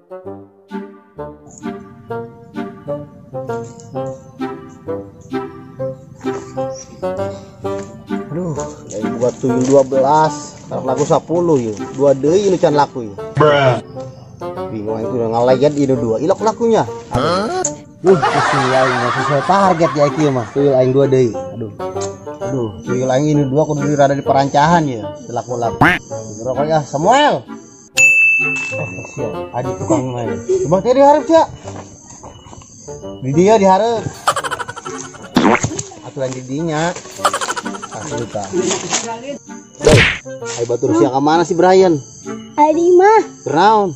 Aduh, dari buat tuyul 12, sekarang laku 10 yuk. 2 deui nu can laku yuk. Bingung aing udah ngalayat ieu 2, ilok lakunya. Pusing aing mah sesuai target ya kieu mah. Tuyul aing 2 deui. Aduh. Aduh, tuyul aing ini 2 kudu rada di perancahan ya. Laku-laku. Rokok ya Samuel. Siap. Adi tukang main. Coba teh dihareup sia. Di dia dihareup. Aturan di dinya. Asli ta. Hei, ayo batur sia ka mana si Brian? Adi mah. Kunaon?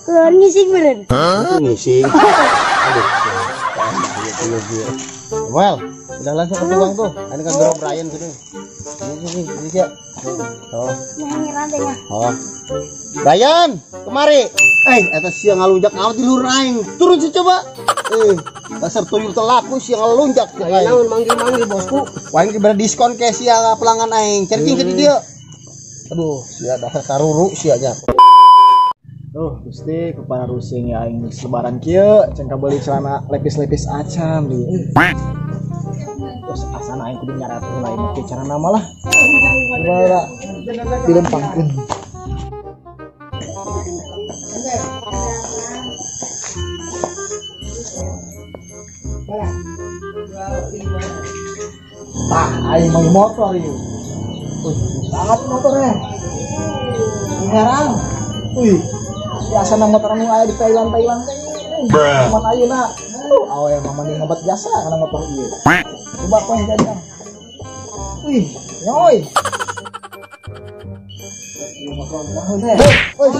Keur ngising beureun. Itu ngising. Aduh. Samuel, udah langsung ke tukang tuh. Ini kan gerok Brian gitu. Ini sia. Oh. Oh. Brian, kemari. Eta sia ngalunjak amat di luhur aing. Turun sih coba. Dasar tuyul telaku sia ngalunjak. Naon manggil-manggil bosku. Wah, ini beri diskon ke sia pelanggan aing. Cerking ke dieu. Aduh, sia dasar saruru sia nya. Duh, Gusti kepala rusing ya aing geus lebaran kieu, can kabeli celana lepis-lepis acan di. Terus asana aing kudu nyarat heula ieu make carana mah lah. Kumaha dilempangkeun. Tah, aing mau motor ieu. Wih, sangat motornya. Herang. Wih, biasa nang motor anu aya di Thailand Thailand teh. Cuman ayeuna, awe mah mending ngobat jasa kana motor ieu. Coba koe jajang. Wih, nyoy. Ieu motor naon teh? Wih,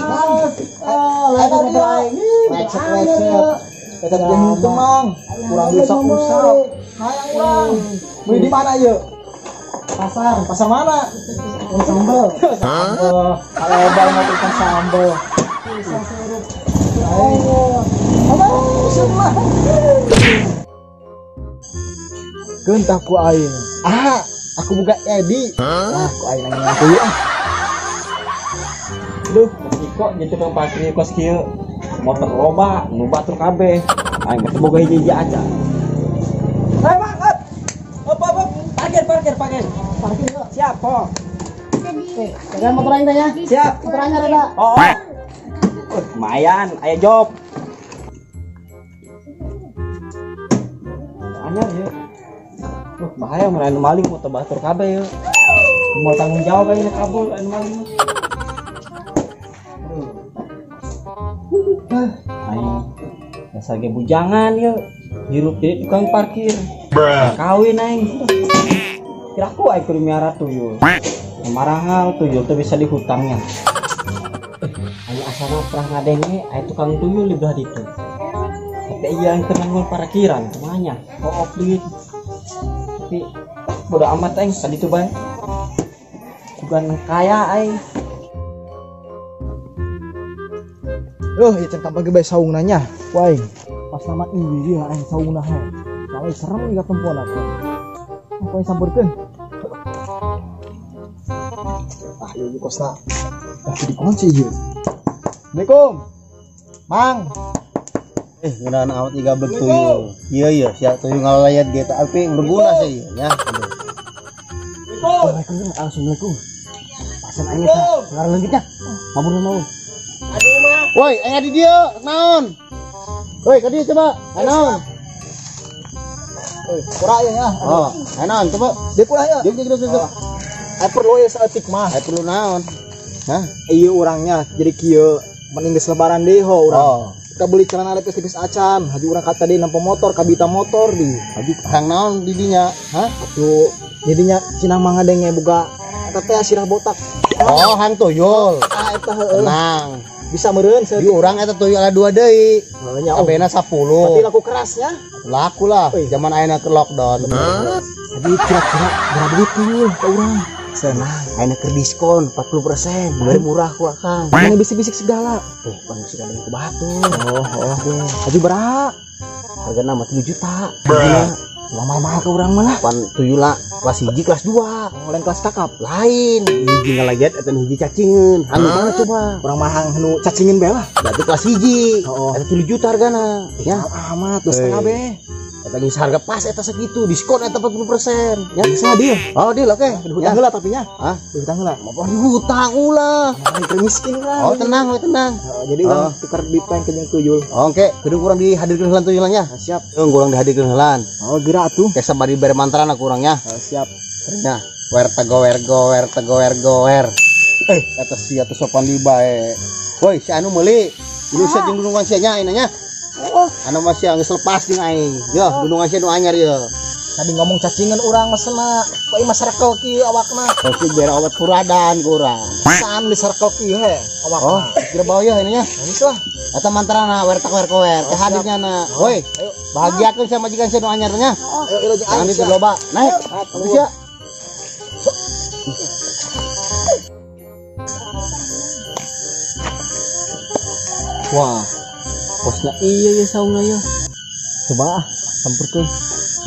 ah, lain motor aing. Lecet-lecet. Eta jeung henteu mang, kurang diusap-usap. Hayang urang. Beli di mana ieu? Pasar, pasar mana? Sambel. Sambel. Kalau bal mau ikan sambel. Ayo. Apa? Semua. Gentah ku aing. Ah, aku buka Edi. Ah, ku aing nanya aku ah. Duh, kok jadi tukang parkir kos kieu. Motor loba, nu batur kabeh. Aing mah boga hiji-hiji aja. Hei, Bang. Op, op, op. Parkir, parkir, parkir. Parkir yuk. Siap, po. Jangan motor aing teh ya. Siap. Motor aing ada. Oh. Lumayan, aya job. Anyar ya. Bahaya mun anu maling motor batur kabeh ya. Mau tanggung jawab aing kabur anu maling. Aduh. Aing dasar ge bujangan ya. Hirup jadi tukang parkir. Kawin aing. Kira aku aing kudu miara tuyul. Marahal tuyul teh bisa dihutangnya. Aing asana pernah ngadenge aya tukang tuyul di belah ditu. Tapi iya yang tenangul parkiran kumanya. Oh, duit. Tapi bodo amat aing tadi tuh bae. Bukan kaya aing. Duh, ieu can kampung ge bae saungna nya. Ku aing. Pas nama ieu dia aing saungna he. Soalnya serem ieu tempoan aku. Aku aing sampeurkeun. Ah, ieu kosna. Ah, dikunci ieu. Assalamualaikum. Mang. Ngeunaan amat igablek tuyul. Iya iya, sia tuyul ngalayat ge tapi berguna sih ieu nya. Assalamualaikum. Assalamualaikum. Pasan aing eta, ngaran leungitnya. Mabur mabur. Aduh mah. Woi, aing di dieu, naon? Woi, ka dieu coba. Naon? Woi, kurang ieu ya. Oh, naon coba. Dia kurang ya. Jeung jeung jeung. Aing perlu ieu saeutik mah. Aing perlu naon? Hah? Ieu urangnya jadi kieu mending geus lebaran deui ho urang. Oh. Kita beli celana lepis-lepis acan, haji urang kata deui nampa motor, kabita motor di. Haji hang naon di dinya? Hah? Atuh jadinya cenah mah ngadenge boga eta teh sirah botak. Oh, hang tuyul. Ah, eta heueuh. Tenang. Bisa meureun di urang eta tuyul ada 2 deui. Heuh nya. Kabehna 10. Berarti laku kerasnya? Laku lah. Zaman ayeuna ke lockdown. Jadi kira-kira berapa duit tuyul ka urang? Senang, ayeuna keur diskon 40%, bari murah ku akang. Ini bisik-bisik segala. Pan bisik ada yang ke batur. Oh, oh. Haji berapa? Hargana mah 7 juta. Mahal-mahal ke urang mah lah. Pan tuyul lah Kelas 1, kelas 2. Oh, lain kelas kakap. Lain. Hiji ngalayat eta hiji cacingeun. Anu mana coba? Urang mah nu cacingin bae lah. Berarti kelas 1. Oh. Eta 3 juta hargana. Ya. Amat, 2,5 be. Eta geus harga pas eta segitu, diskon eta 40%. Ya bisa deal. Oh, deal oke. Dihutang heula tapi nya. Hah? Dihutang heula. Mau dihutang ulah. Nah, miskin lah. Oh, tenang, we tenang. Oh, jadi urang tukar duit paeng ke jeung tuyul. Oh, oke, kudu kurang dihadirkeun heula tuyulnya nya. Nah, siap. Heung kurang dihadirkeun heula. Oh, geura atuh. Kayak sabari bere mantrana kurangnya. Oh, siap. Nya, wer tegower gower tegower gower. Eh, eta sia teh sopan di bae. Woi, si anu meuli. Lu sia jeung dunungan sia nya ayeuna nya. Oh. Anu masih geus lepas jeung aing. Yo, dunungan sia nu anyar ye. Tadi ngomong cacingan urang mesena, bae mah sarkel kieu awakna. Pasti biar obat puradan kurang. San di sarkel kieu he awakna. Oh, kira bau ya ini nya. Geus lah. Eta mantrana wer tak wer kower. Teh hadirnya na. Woi, ayo bahagiakeun sama majikan sia nu anyar nya. Ayo ieu jeung aing. Jangan loba. Naik. Sia. Wah. Bosna iya ya saungna ya. Coba ah samperkeun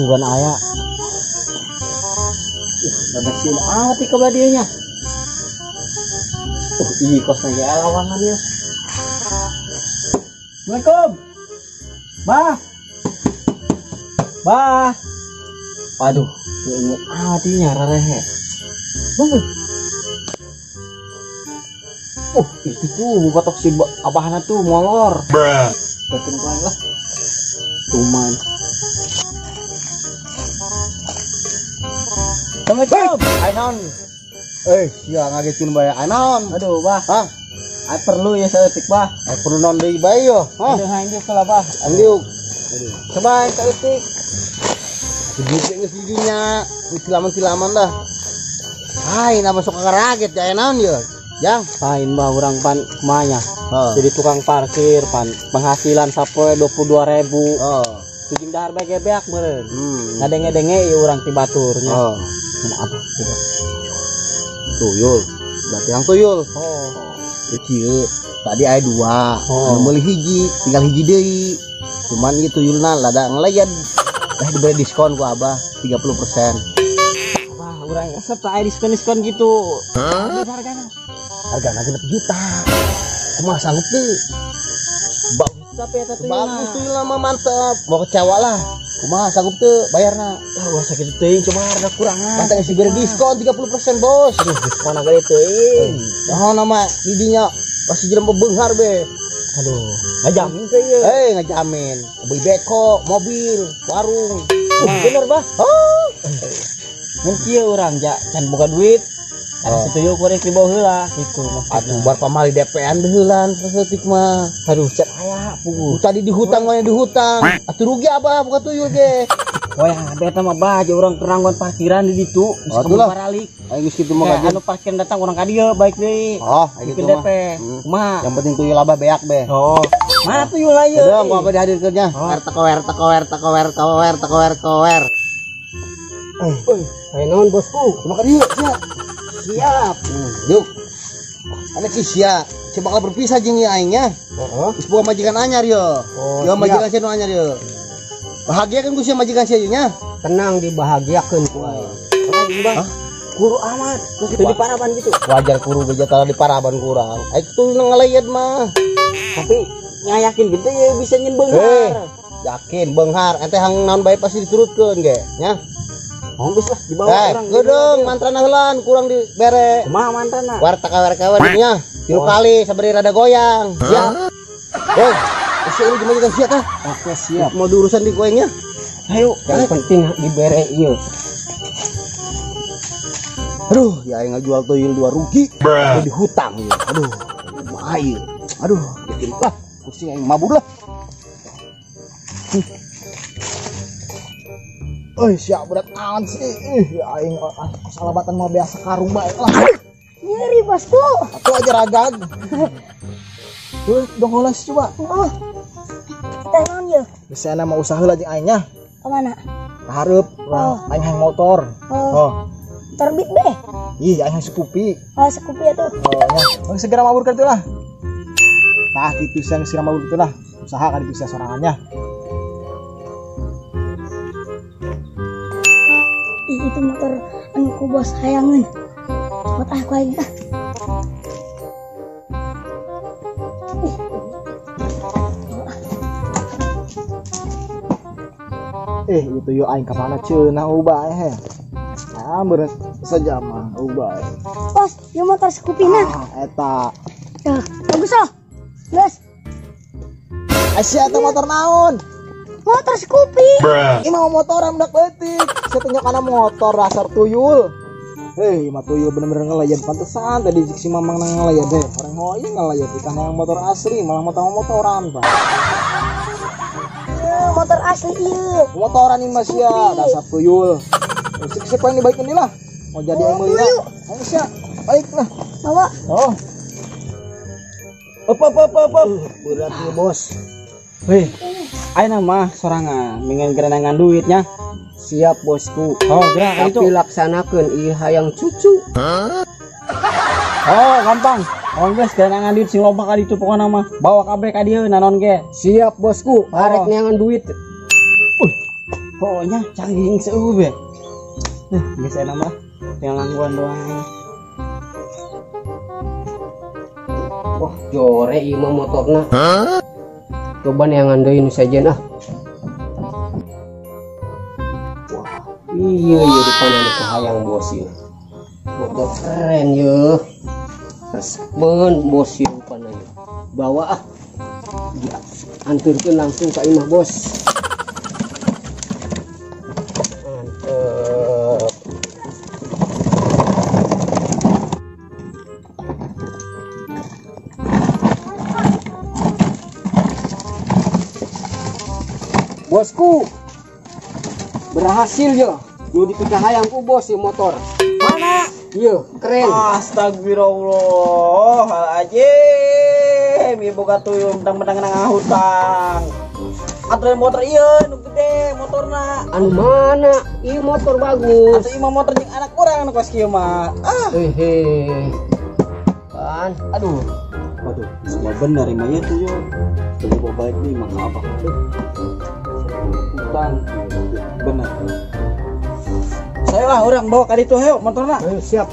sugan aya. Rada sieun amat ka belah dieu nya. Iya kosna ge lawangan ya. Assalamualaikum. Bah. Bah. Waduh, inget amat nya rarehe. Itu tuh buka tok si abahna tuh molor. Bruh. Batin kuang lah. Cuman. Assalamualaikum. Ainon. Sia ngagetin bae Ainon. Aduh, bah. Hah? Ai perlu ya saeutik, bah. Ai perlu non deui bae yo. Hah? Aduh, hayu lah, bah. Andiuk. Aduh. Coba saeutik. Segitu geus didinya, silaman-silaman dah. Hai, nama sok karaget ya naon yo. Jang, lain bah urang pan kumanya. Oh. Jadi tukang parkir pan penghasilan sapoe 22.000. Oh. Tujing dahar bae gebeak meureun. Ngadenge-denge ieu urang ti baturnya. Oh. Mun apa gitu. Tuyul. Berarti yang tuyul. Oh. Ieu tadi aya 2. Oh. Anu meuli hiji, tinggal hiji deui. Cuman ieu tuyulna lada ngelayan. Diberi diskon ku abah 30%. Wah, urang resep aya diskon-diskon gitu. Hah? Hargana. Hargana 6 juta. Kumaha sanggup teu? Bagus tapi eta tuyulna. Bagus tuyulna mah mantep. Mau kecewa lah. Kumaha sanggup teu bayarna? Lah ulah sakitu teuing cuma harga kurangan. Mantap geus diberi diskon 30% bos. Aduh, diskon gede teuing. Naon nama didinya pasti jelema beunghar be. Aduh, ngajamin teh ieu. Ngajamin. Beli beko, mobil, warung. Bener bah. Oh. Mun kieu urang ja can boga duit. Ada Oh. setuju korek di bawah heula gitu maksudna. Atuh bar pamali DP-an beuheulan saeutik mah. Aduh, can aya puguh. Tadi dihutang mah dihutang. Atuh rugi abah buka tuyul ge. Wah, beta mah bah urang keranggon parkiran di ditu, geus Atuh lah. baralik. Ayo geus kitu mah anu parkiran datang urang ka dieu baik deui. Oh, ayo Bikin kitu mah. DP. Kumaha? Yang penting tuyul abah beak be. Oh. Mana tuyul ayeuna? Udah, gua apa dihadirkeunnya? Oh. Wer tekower tekower tekower tekower tekower tekower. Oi, aya naon bosku? Cuma ka dieu sia. Siap. Yuk. Ana ki sia, sia bakal berpisah jeung ieu aing nya. Heeh. Geus boga majikan anyar ye. Oh, Yo siap. majikan sia nu anyar ye. Bahagia kan ku sia majikan sia ieu nya? Tenang dibahagiakeun ku aing. Hah? Kuru amat, terus di paraban gitu. Wajar kuru beja tara di paraban kurang. Aing tuh ngelayat mah. Tapi ngayakin gitu ya bisa nyen beunghar. Yakin beunghar, ente hang naon bae pasti diturutkeun ge, nya. Oh, geus lah dibawa urang. Geudeng mantrana heulan kurang dibere. Kumaha mantrana? War takawer-kawer nya. 3 kali sabari rada goyang. Siap. Woi, isi ini gimana kan sia tah? Oke, siap. Mau diurusan di goyangnya? Ayo, yang penting dibere ieu. Aduh, ya aing ngajual tuyul 2 rugi. Aduh, dihutang ieu. Aduh, kumaha ieu? Aduh, bikin lah, pusing aing mabur lah. Euy, sia berat amat sih. Ih, ya aing salabatan mah biasa karung bae lah. Nyeri bosku. Atuh aja ragag. Tuh, dong heula sih coba. Oh. Teh naon ye? Bisa nama usaha heula jeung aing nya. Ka mana? Ka hareup, urang aing hayang motor. Oh. Oh. Terbit be. Ih, aing hayang Scoopy. Oh, Scoopy atuh. Oh, nya. Bang segera mabur ka ditu lah. Tah kitu sia segera mabur kitu lah. Usaha ka ditu sia sorangannya. Ih, itu motor anu ku bos hayangeun. Buat aku aing ah. Itu yo aing ka mana ceunah ubah eh. Ah, beres saja mah ubah. Bos, ieu motor Scoopy-na. Ah, eta. Tuh, bagus oh. Geus. Asia eta motor naon? Motor Scoopy. Ini mau motoran budak leutik. Saya tanya kana motor dasar tuyul. Hei, mah tuyul bener-bener ngelayan pantesan tadi si Mamang nang ngelayan deh. Orang hoyong ngelayan ikan yang motor asli malah motor-motoran, Pak. Motor asli ieu. Motoran ini Mas ya, dasar tuyul. Sik-sik paling dibaikin lah. Mau jadi yang meulina. Ayo sia, baiklah. Bawa. Oh. Op op op op. op. Berat nih bos. Weh, ayeuna mah sorangan mingan gerenangan duitnya. Siap bosku. Oh, gerak itu. Tapi laksanakeun ieu hayang cucu. Oh, gampang. Oh, geus gerenangan duit sing loba ka ditu pokona mah. Bawa kabeh ka dieu nanon ge. Siap bosku. Arek neangan duit. Pokoknya canggih seueuh be. Geus enak mah. Tinggal langguan doang. Wah, jore ieu mah motorna. Coba neangan deui nu sejen ah. Wah, iya iya depan anu kahayang bos ieu. Motor keren ye. Resep bos ieu rupana ieu. Bawa ah. Ya, anturkeun langsung ka imah bos. Mantep. Bosku berhasil ya, lu dipikahayang ku bos ya motor. Mana? Iya, keren. Astagfirullahaladzim, ieu boga tuyul mentang-mentang nang hutang. Atuh motor ieu nu gede motorna. Anu mana? Ieu motor bagus. Atuh ieu mah motor jeung anak urang anu kos kieu mah. Ah. Hehe. Kan, aduh. Waduh, semua bener emang ieu tuyul. Coba balik nih mah apa? Hutang. Bener. Saya lah orang bawa ka ditu hayo motorna. Ayo siap.